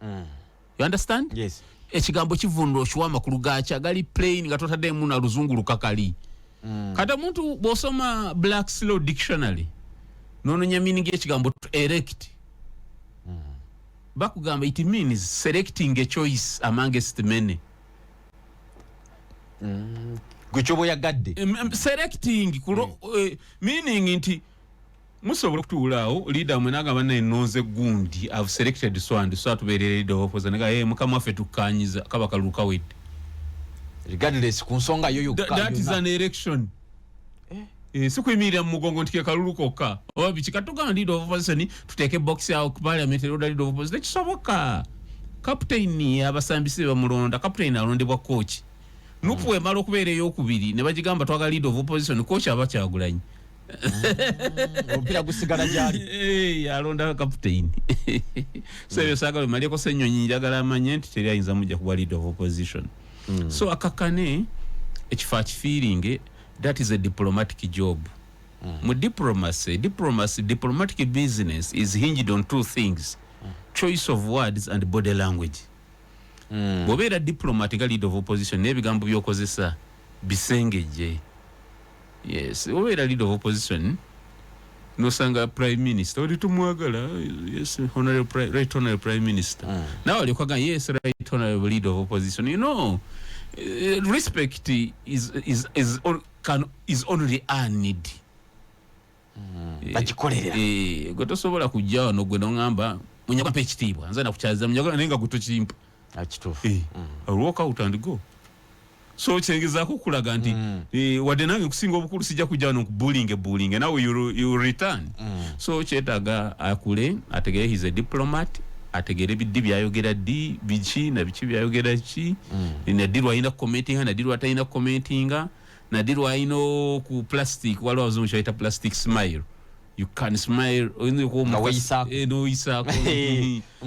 You understand? Yes. Ekigambo kivunula okiwa amakulu gakyo agali plain nga totaddemu na luzungu lukakali. Kati omuntu bw'osoma Black's Law Dictionary nononya meaning y'ekigambo to erect, bakugamba it means selecting a choice amongst many. Gwe kyoba oyagadde. Selecting kulo, meaning nti musobola okutuula awo, leader mwe nagamba naye nonze gundi, I've selected so and so atubeerere leader of opposition. Naga, hey, mukama waffe, tukkanyiza, kaba kalulu kawedde. Regardless ku nsonga yo yokka. That is yonna. an election. Eh, si kuyimirira mu mugongo nti ke kalulu kokka oba biki. Katugamba leader of opposition, tuteeke box awo ku parliament eronda leader of opposition, tekisoboka. Captain abasambisi be bamulonda. Captain alondebwa coach. NUP wemala okubeera eyokubiri ne bagigamba twagala leader of opposition, coach aba Kyagulanyi. Omupiira gusigala gyali. Alonda captain. So ebyo saagala bimaleko. Ssenyonyi njagala amanye nti teri ayinza mujja kuba leader of opposition. So akakane ekifo akifeelinge. That is a diplomatic job. Mu diplomacy, diplomatic business is hinged on two things: choice of words and body language. Bw'obeera diplomat nga leader of opposition, n'ebigambo by'okozesa bisengejje. Yes, obeera leader of opposition nosanga prime minister oli tumwagala, yes, honorable, right honorable prime minister. Nawe aliokaga, yes, right honorable leader of opposition. Respect is only earned. Bagikolerera. Gwe tosobola kujja wano gwe noŋŋamba, "Munyagwa, mpa ekitiibwa, nze nakukyaza Munyagwa," naye nga gwe tokimpa. Kituufu. I'll walk out and go. So kyengezaako okulaga nti wadde nange nkusinga obukulu, sijja kujja wano nkubulinge bulinge, nawe you return. So kyetaaga akule, ategere he's a diplomat, ategere biddi byayogera ddi, biki na biki byayogera ki, naddi lwalina kucommentinga, naddi lwatalina kucommentinga, naddi lwalina ku plastic. Waliwo abazungu kyebayita plastic smile. You can smile, oyinza okuba Nga weeyisaako. N'oyisaako.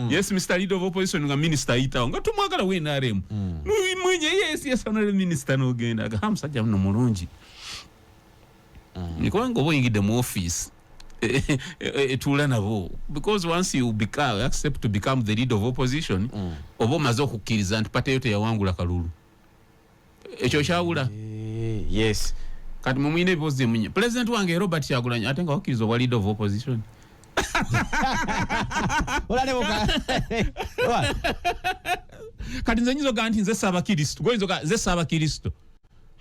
"Yes, Mr Leader of Opposition," nga minister ayitawo nga tumwagala we NRM, mwenye, Yes, honorable minister," n'ogenda aga, "Ha, musajja muno mulungi." Kubanga oba oyingidde mu office etuula nabo, because once you become, accept to become the leader of opposition, oba omaze okukkiriza nti party yo teyawangula kalulu. Ekyo kyawula. Yes. Kati mumwine ebibuuzo emunye, "President wange Robert Kyagulanyi," ate nga wakkiriza obwa leader of opposition. Olalebuka. Kati nze nyinza ogamba nti nze saabakristo, goyinza ogamba nze saabakristo,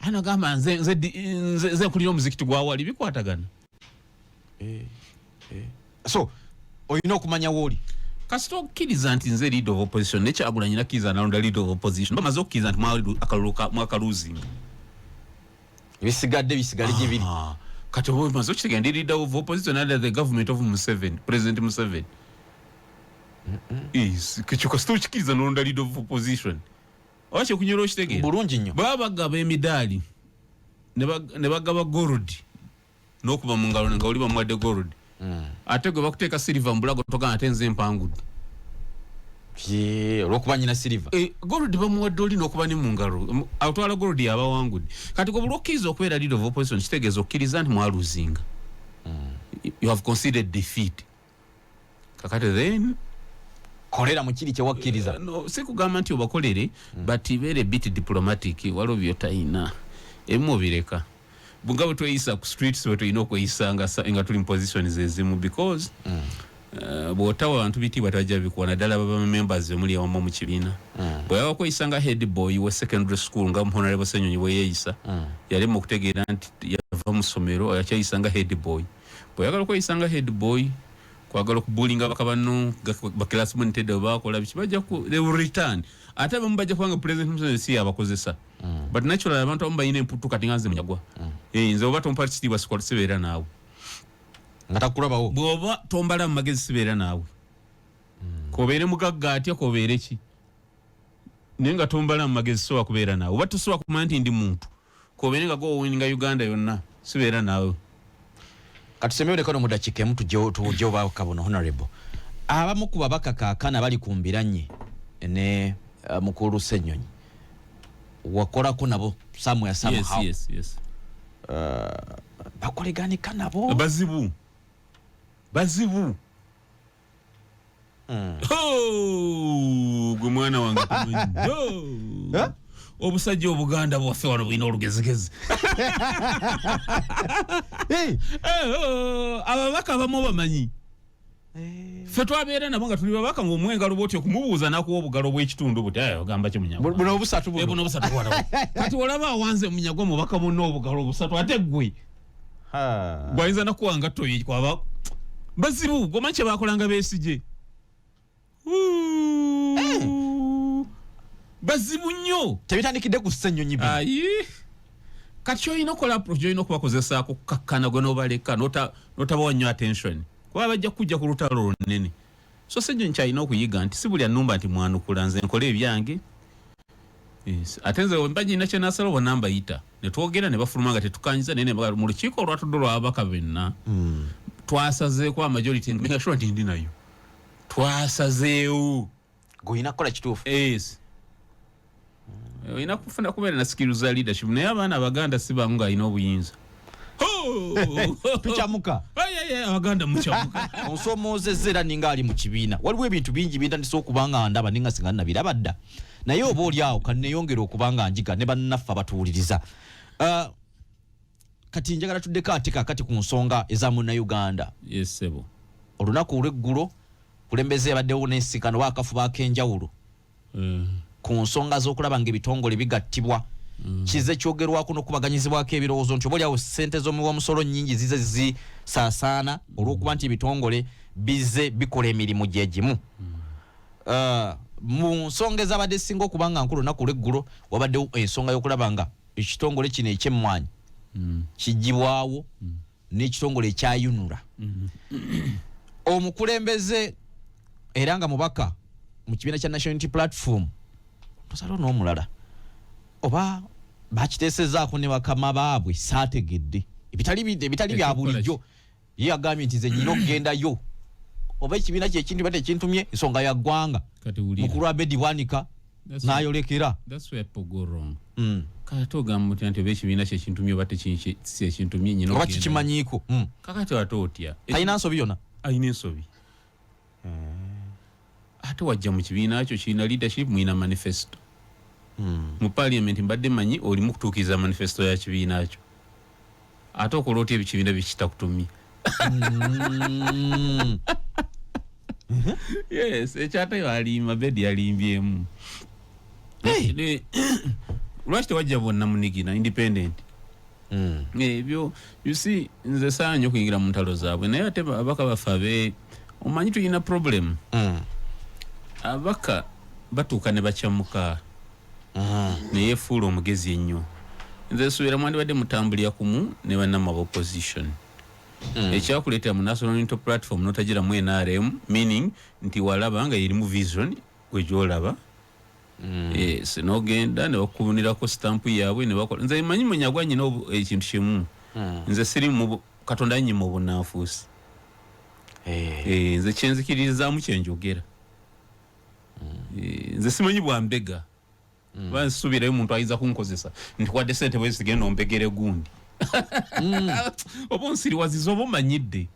anagamba nze nkulira omuzikiti gwa wali, bikwatagana. So olina okumanya wooli. Kasita okkiriza nti nze leader of opposition, ne Kyagulanyi nakkiriza nalonda leader of opposition, bamaze okukkiriza nti akalulu mwakaluzinga. Ebisigadde bisigale gye biri. Ah, kati oba omaze okitegeera ndi leader of opposition under the government of Museveni, President Museveni. Yes, ekyo kasita okikkiriza nolonda leader of opposition, oba kyekunyera okitegeera. Bulungi nnyo. Baba bagaba emidaali ne bagaba gold n'okuba mu ngalo nga oli bamuwadde gold, ate gwe bakuteeka silver mu bulago, togamba ate nze mpangudde. Ye, olwokuba nyina silver. Gold bamuwadde oli n'okuba ne mu ngalo, atwala gold yabawangudde. Kati gwe buli okkiriza okubeera leader of opposition, kitegeeza okkiriza nti mwaluzinga. You have conceded defeat. Kakati then kolera mu kiri kyewakkiriza. No, si kugamba nti obakolere, but beere bit diplomatic. Waliwo byotayina, ebimu obireka. Nga bwe tweyisa ku streets, bwe tulina okweyisa nga tuli mu positions ezimu, because bw'otawa abantu bitiibwa tebajja bikuwa, naddala baba members omuli awamu mu kibiina. Bwe yaba kweyisa nga head boy wa secondary school, nga honorable Ssenyonyi bwe yeeyisa, yali mu kutegeera nti yava mu ssomero akyayisa nga head boy. Bw'oyagala okweyisa nga head boy, kwagala okubulinga baka banno ba class monitor bwe bakola biki, bajja ku they will return. Ate abamu bajja kubanga President Museveni si yabakozesa, but naturally abantu abamu balina emputu. Kati nga nze Munyagwa, nze oba tompa kitiibwa sikola, sibeera naawe. Nga takulabawo. Bw'oba tombala mu magezi, sibeera naawe. Kobeere mugagga atya, kobeere ki, naye nga tombala mu magezi, sobola kubeera naawe. Oba tosobola kumanya nti ndi muntu, kobeere nga gowowininga Uganda yonna, sibeera naawe. Katusembeyo kano mu dakiika emu, tujje obubaka buno. Honorable, abamu ku babaka kaakana bali ku mbiranye ne mukulu Ssenyonyi, wakolako nabo somewhere, somehow. Yes. Bakoleganika nabo? Bazibu, bazibu. Oh, gwe mwana wange tomanyi. Oh. Eh? Obusajja obuganda bwaffe wano bulina olugezigezi. Hey! Eh, oh, ababaka abamu bamanyi ffe twabeera nabo nga tuli babaka, ngaomuwa engalo bwoti, okumubuuza nakuwa obugalo bw'ekitundu buti. "Eh, ogamba ki Munyagwa?" Buno obusatu. Eh, buno. Buno obusatu bwala. Kati olaba awanze Munyagwa mubaka munno obugalo obusatu, ate gwe Ha. gwayinza nakuwa ngatto ye. Kwaba bazibu. Gomanyi kye bakolanga Besigye? Bazibu nnyo. Tebitandikidde ku Ssenyonyi bino. Ayi, kati kyolina okukola, approach gyolina okubakozesaako, kukakkana gwe nobaleka, notabawa nnyo attention, kuba bajja kujja ku lutalo lunene. So Ssenyonyi kyalina okuyiga nti si buli annumba nti mwanukula. Nze nkola ebyange. Yes. Ate nze mba nyina kyenasala oba nambayita netwogera ne bafuluma nga tetukanyiza, naye mu lukiiko olwatudde olwababaka benna twasazeeko a majority, nga sure nti ndi nayo, twasazeewo. Gweolina kukola kituufu. Yes, olina kufuna kubeera na skills za leadership, naye abaana abaganda si bangu ng'alina obuyinza. Tukyamuka. Abaganda mukyamuka. Onsomoozezza era ninga ali mu kibiina. Waliwo ebintu bingi bintandise okuba nga ndaba ninga singa nabiraba dda, naye oba oli awo kaneyongera okuba nga njiga ne bannaffe abatuwuliriza. Kati njagala tuddeko ate kakati ku nsonga eza Munnayuganda. Yes, sebo. Olunaku olweggulo kulembeze yabaddewo n'ensinkano oba akafuba ak'enjawulo ku nsonga z'okulaba nga ebitongole bigattibwa. Kize kyogerwako n'okubaganyizibwako ebirowoozo nti oba oliawo ssente z'omuwa musolo nnyingi zize zisaasaana olw'okuba nti ebitongole bize bikola emirimu gye gimu. Mu nsonga ezabadde singa okuba nga nkulu olunaku olweggulo, wabaddewo ensonga y'okulaba nga ekitongole kino ekyemmwanyi kigibwawo n'ekitongole ekyayunula. Omukulembeze era nga mubaka mu kibiina kya National Unity Platform, tosalawo n'omulala oba bakiteesezaako ne bakama baabwe, saategedde ebitali bya bulijjo. Ye yagambye nti nze nyina okugendayo oba ekibiina kyekintu ba tekintumye, ensonga ya ggwanga. Mukulu Abedi Bwanika n'ayolekera. Kati ogamba otya nti oba ekibiina kyekintumye oba tekyekintumye nyina? Oba kikimanyiiko. Kakati ate otya? Alina nsobi yonna? Alina ensobi. Ate wajja mu kibiina kyo kirina leadership, mulina manifesto. Mu parliament mbadde manyi olimu kutuukiriza manifesto ya kibiina kyo, ate okola otya ebikibiina bikitakutumye? Yes, ekyate alimba, Bedi yalimbyemu. Lwaki tewajja bonna munigina independent? Ebyo, you see, nze saanya okuyingira mu ntalo zaabwe, naye ate ababaka baffe abe omanyi tulina problem. Ababaka batuuka ne bakyamuka neyefuula omugezi ennyo. Nze nsuubira mwandibadde mutambulira kumu ne bannamwe aba opposition. Ekyakuleetera mu National Unity Platform notagiramu NRM, meaning nti walaba nga erimu vision gwe gyolaba. Yes, nogenda ne bakubunirako stamp yaabwe ne bakola. Nze manyi Munyagwa nyina ekintu kimu. Nze siri mu Katonda nyima obunanfuusi. Nze kyenzikiririzaamu kyenjogera. Nze simanyi bwambega. Bansuubirayo omuntu ayinza kunkozesa nti wadde sente bwe zigenda ombegere gundi oba onsiriwaziza oba omanyidde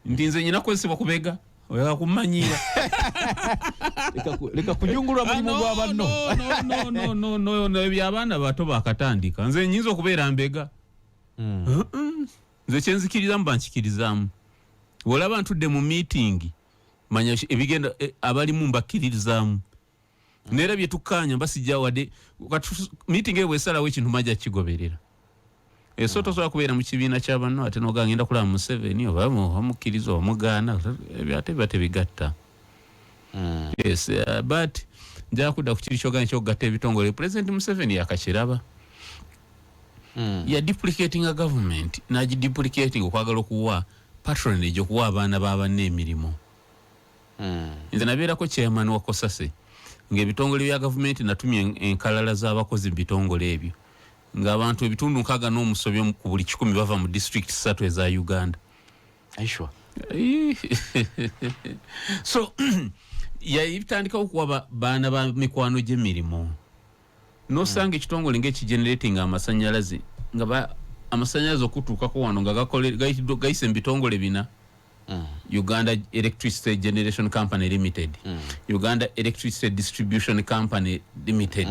nti nze nyina kukozesebwa kubega, oyagala kummanyiira. Leka kujungulwa mulimu gwa banno. No, no, no, ebyo abaana bato bakatandika. Nze nyinza okubeera mbega. Nze kyenzikirizamu bankikirizaamu. Olaba ntudde mu meeting, manya ebigenda abalimu mbakkiririzaamu, neera byetukkaanya mbasijja wadde meeting eyo bwesalawo ekintu majja kigoberera. So tosobola kubeera mu kibiina kya banno ate nogaa ngenda kulaba Museveni oba omukkiriza oba mugaana. Ebyo ate biba tebigatta. Yes, but njala kudda ku kiri kyoganya kyokugatta ebitongole. President Museveni yakakiraba, ya duplicatinga government, nagiduplicating okwagala okuwa patronage, okuwa abaana ba banne emirimu. Nze nabeerako chairman wa COSASE ng'ebitongole bya gavumenti natumye enkalala z'abakozi mu bitongole ebyo, ng'abantu ebitundu 60 ku buli 100 bava mu district 3 eza Uganda. Aishwa. So yabitandikawo okuwa baana ba mikwano gy'emirimu, nosanga ekitongole ngaekigenerating amasanyalaze nga amasanyalaze okutuukako wano nga gayise mu bitongole bina: Uganda Electricity Generation Company Limited, Uganda Electricity Distribution Company Limited,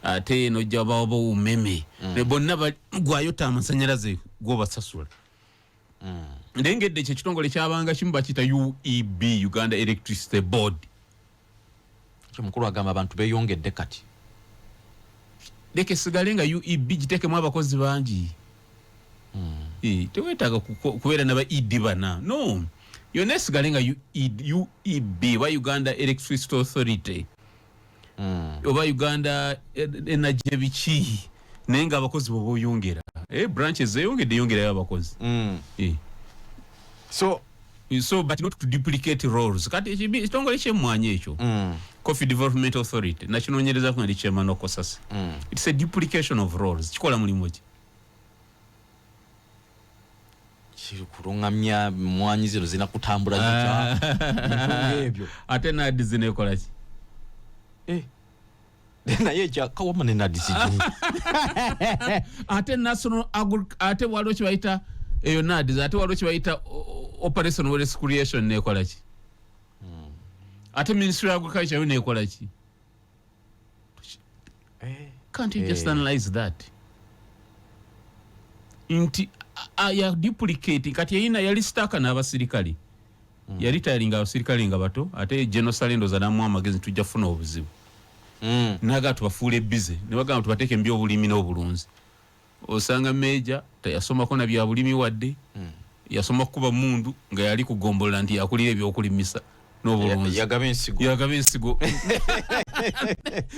ate nojja bawa Umeme. Bonna gwayota amasanyalaze gobasasula. Ndengedde ekyo ekitongole kyabanga kimu, bakiyita UEB, Uganda Electricity Board. Mukulu agamba abantu beyongedde kati. Leka esigale nga UEB, gitekemu abakozi bangi. Tewetaaga kubeera naba ED bana, no, yonna esigale nga UEB oba Uganda Electricity Authority oba Uganda Energy biki, naye nga abakozi bwoba oyongera, branches zeyongedde, yongerayo abakozi. So So but not to duplicate roles. Kati ekitongole kyemmwanyi ekyo, Coffee Development Authority, nakinoonyerezako nga ndi chairman wa COSASE. It's a duplication of roles. Kikola mulimu ki? Kulungamya mwanyi zino zina kutambula zitya, ah. Ebyo. Ate NAADS nekola ki? Eh. Naye ekyakawama ne NAADS. Ate national agri, ate waliwo kyebayita eyo NAADS, ate waliwo kyebayita Operation Wealth Creation, nekola ki? Ate Ministry of Agriculture yo nekola ki? Eh. Can't you just Eh. analyze that nti ya duplicate? Kati yayina yali stuck n'abasirikale, yali tayalinga abasirikale nga bato. Ate General Saleh ndoza namuwa amagezi, tujja kufuna obuzibu. Naga tubafuule busy, ne bagamba tubateeke mu byobulimi n'obulunzi. Osanga meja teyasomako na bya bulimi wadde, yasoma kukuba mundu nga yali kugombolola nti yakulira ebyokulimisa n'obulunzi. Yagaba ensigo. Yagaba ensigo.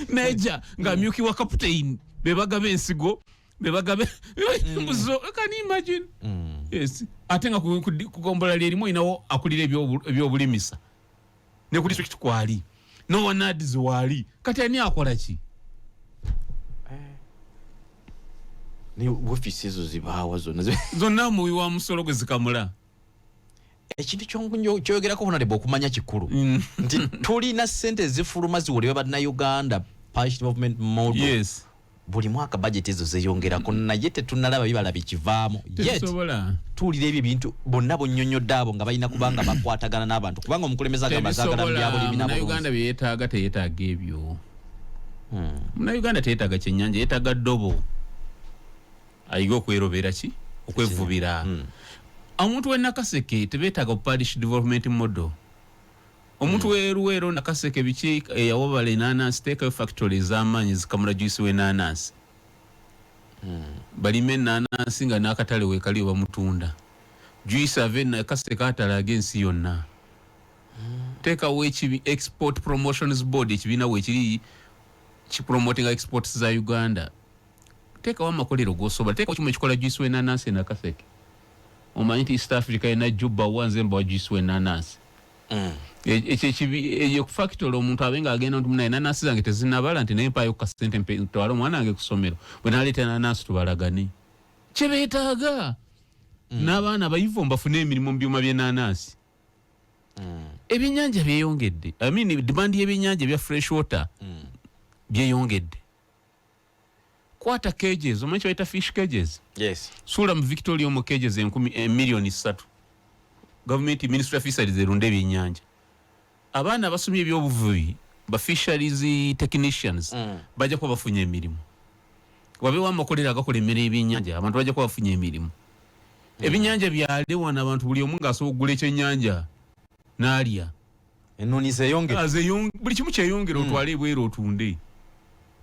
Meja ng'amyukibwa kaputeyini, bebagaba ensigo, bebagaba mbuzo. Can you imagine? Yes, ate nga kugombola lyerimu olinawo akulira ebyobulimisa, ne ku district kwali nowa NAADS waali. Kati ani akola ki? Ne ofiisi ezo zibaawa zonna? Zonna muwi wa musolo gwe zikamula. Ekintu kyoyogerako, honorable, okumanya kikulu nti tulina sente ezifuluma ziwolebwa Bannayuganda, parish development model. Buli mwaka budget ezo zeyongerako, naye tetunalaba bibala bikivaamu yet. Tebisobola. Tuwulira ebyo ebintu bonna bonnyonnyodde, abo nga balina kubanga bakwatagana n'abantu, kubanga omukulembeze agamba zaagala mu Tebisobola. byabulimi Munauganda n'abulunzi. Byeyetaaga, teyetaaga ebyo. Munauganda teyetaaga kyenyanja, yetaaga ddobo, ayiga okwerobera ki, okwevubira. Omuntu we Nakaseke tebeetaaga parish development model. Omuntu weruweero, Nakaseke, biki, eyawabala enanansi, teekayo factory ez'amaanyi zikamula juice w'enanansi, balime enanansi nga n'akatale weekali bamutunda juice, ave Nakaseke atalaaga ensi yonna. Teekawo ekibi Export Promotions Board, ekibiina weekiri kipromotinga exports za Uganda. Teekawo amakolero gosobola, teekawo kimu ekikola juice w'enanansi e Nakaseke. Omanyi nti East Africa yena juba wanze mbawa juice w'enanansi. Ekyo ekibi eyo factory, omuntu abe nga agenda nti munaye enanansi zange tezinabala, nti naye mpaayo kasente ntwale omwana wange ku ssomero, bwe naleeta enanansi tubalagane kyebeetaaga. N'abaana abayivu mbafune emirimu mu byuma by'enanansi. Ebyennyanja byeyongedde, I mean, demand y'ebyennyanja ebya fresh water byeyongedde. Kwata cages, omanyi kyebayita fish cages? Yes. Suula mu Victoria omu cages enkumi 3 miliyoni, gavumenti, Ministry of Fisheries erunda ebyennyanja. Abaana abasomye ebyobuvubi, ba fisheries technicians, bajja kuba bafunye emirimu. Wabeewo amakolero agakola emmere y'ebyennyanja, abantu bajja kuba bafunye emirimu. Ebyennyanja byale wano, abantu buli omu ng'asobola okugula ekyennyanja n'alya. Ennoni zeyongere. Buli kimu kyeyongera, otwale ebweru otunde.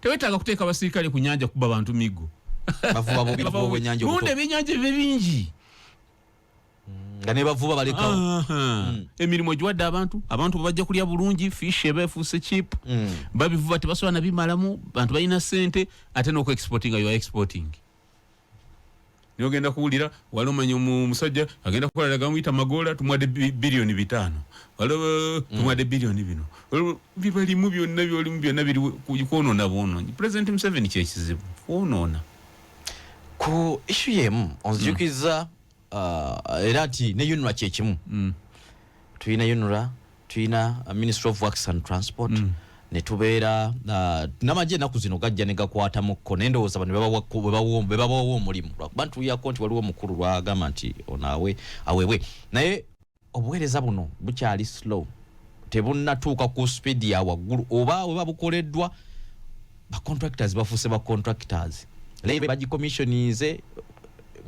Tewetaaga kuteeka abasirikale ku nyanja kuba bantu miggo. Bavuba bubi, bavuba obwennyanja lunda obuto. Ebyennyanja bibe bingi. Nga ne bavuba balekawo. Aha. Emirimu egiwadde abantu, abantu bajja kulya bulungi, fish eba efuuse cheap. Babivuba tebasobola nabimalamu, bantu balina sente, ate n'okuexportinga, you are exporting. Naye ogenda kuwulira wali omanya omusajja agenda kukola gamuyita Magoola, tumuwadde 5 biliyoni, waliwo tumuwadde biliyoni bino. Waliwo bibalimu byonna, byolimu byonna biri kwonoona bwonoonyi. President Museveni kyekizibu, kwonoona. Ku issue yemu onzijukiza, era nti ne UNRA kyekimu. Tulina UNRA, tulina Ministry of Works and Transport, ne tubeera n'amagye ennaku zino gajja ne gakwatamuko, naye ndowooza bano bwe babawa omulimu, lwakuba ntuliyako nti waliwo omukulu lwagamba nti ono awe aweebwe, naye obuweereza buno bukyali slow, tebunnatuuka ku speed ya waggulu, oba weba bukoleddwa bacontractors bafuuse bacontractors, naye bagicommissioninze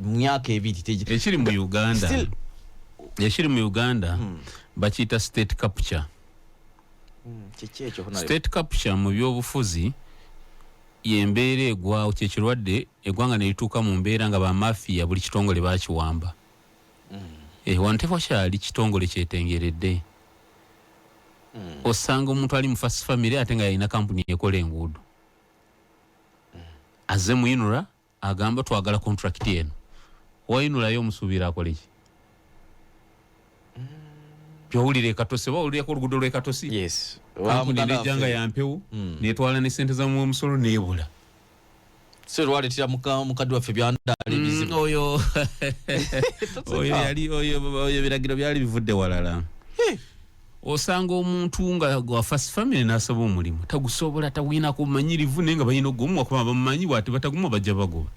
mu myaka 2 Ekiri mu Uganda, ekiri mu Uganda bakiyita state capture. Kiki ekyo, honorable? State capture mu byobufuzi yembeera egwawo, kyekirwadde eggwanga ne lituuka mu mbeera nga bamafiya buli kitongole bakiwamba. Wano tewakyali kitongole kyetengeredde. Osanga omuntu ali mu first family ate nga yalina kampuni ekola enguudo, azze mu UNRA agamba twagala contract eno. Wa UNRA yo omusuubira akole ki? Byowulira ekatosi oba owulirako oluguudo lw'ekatosi? Yes. Kampuni nejja nga yampewo, netwala ne sente zamu omusolo nebula. So lwaleetera mukadde waffe Byandaala ebizibu. Oyo yali oyo ebiragiro byali bivudde walala. Osanga omuntu nga gwa first family n'asaba omulimu, tagusobola, tagwinako bumanyirivu, naye nga balina ogumuwa kuba bamumanyi, bwati batagumuwa bajja bagoba.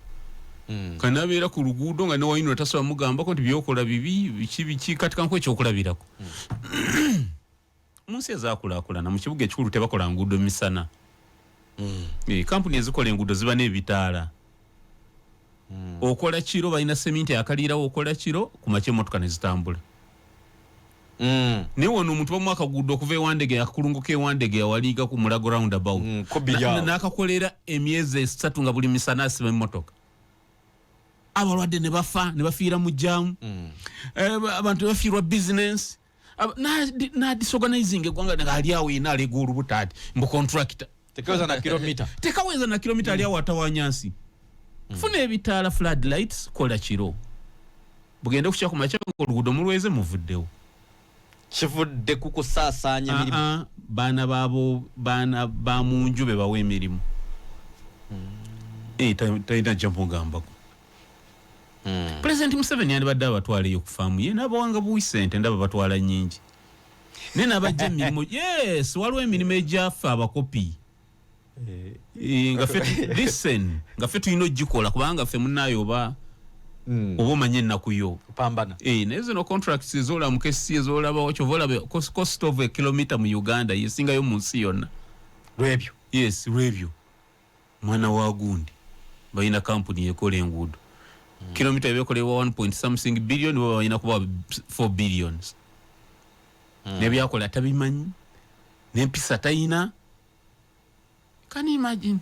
Kanabeera ku luguudo nga newayinula tasobola mugambako nti byokola bibi, biki biki. Kati kankuwa ekyokulabirako. Mu nsi ezaakulaakulana, mu kibuga ekikulu tebakola nguudo misana. Kampuni ezikola enguudo ziba n'ebitaala. Okola kiro, balina seminti akaliirawo, okola kiro, ku makya emotoka ne zitambula. Naye wano omuntu bamuwa akaguudo okuva ewandege, akakulunguka ewandege awaliiga ku Mulago roundabout, n'akakolera emyezi 3 nga buli misana asiba emmotoka. Abalwadde ne bafa, ne bafiira mu jam. Abantu ne bafiirwa business. Na disorganizing eggwanga, nga ali awo yena alega olubuto ati mbu contractor. Tekaweza na kilomita. Tekaweza na kilomita, ali awo atawanyansi. Funa ebitaala, flood lights, kola kiro, bugende kukya ku makya oluguudo mulweze, muvuddewo. Kivudde ku kusaasaanya mirimu. Ah, ah, baana baabo, baana ba munju be bawa emirimu. Eh, talina jja mugambako. President Museveni yandibadde abatwala eyo ku faamu ye n'abawanga buwi sente, ndaba batwala nyingi, naye n'abajja emirimu. Yes, waliwo emirimu egyaffe abakopi. Eh, nga ffe listen, nga ffe tulina ogikola kubanga ffe munaayo oba oba omanye ennaku yo. Pambana. Eh, naye zino contracts ezolaba mu KCC, ezolaba, kyova olaba cost of a kilometer mu Uganda yesingayo mu nsi yonna. Lwebyo. Yes, lwebyo. Mwana wa gundi balina kampuni ekola enguudo, kilomita ebekolebwa 1 point something billion, baba balina kuba 4 billions. Nebyakola tabimanyi, nempisa tayina. Can you imagine?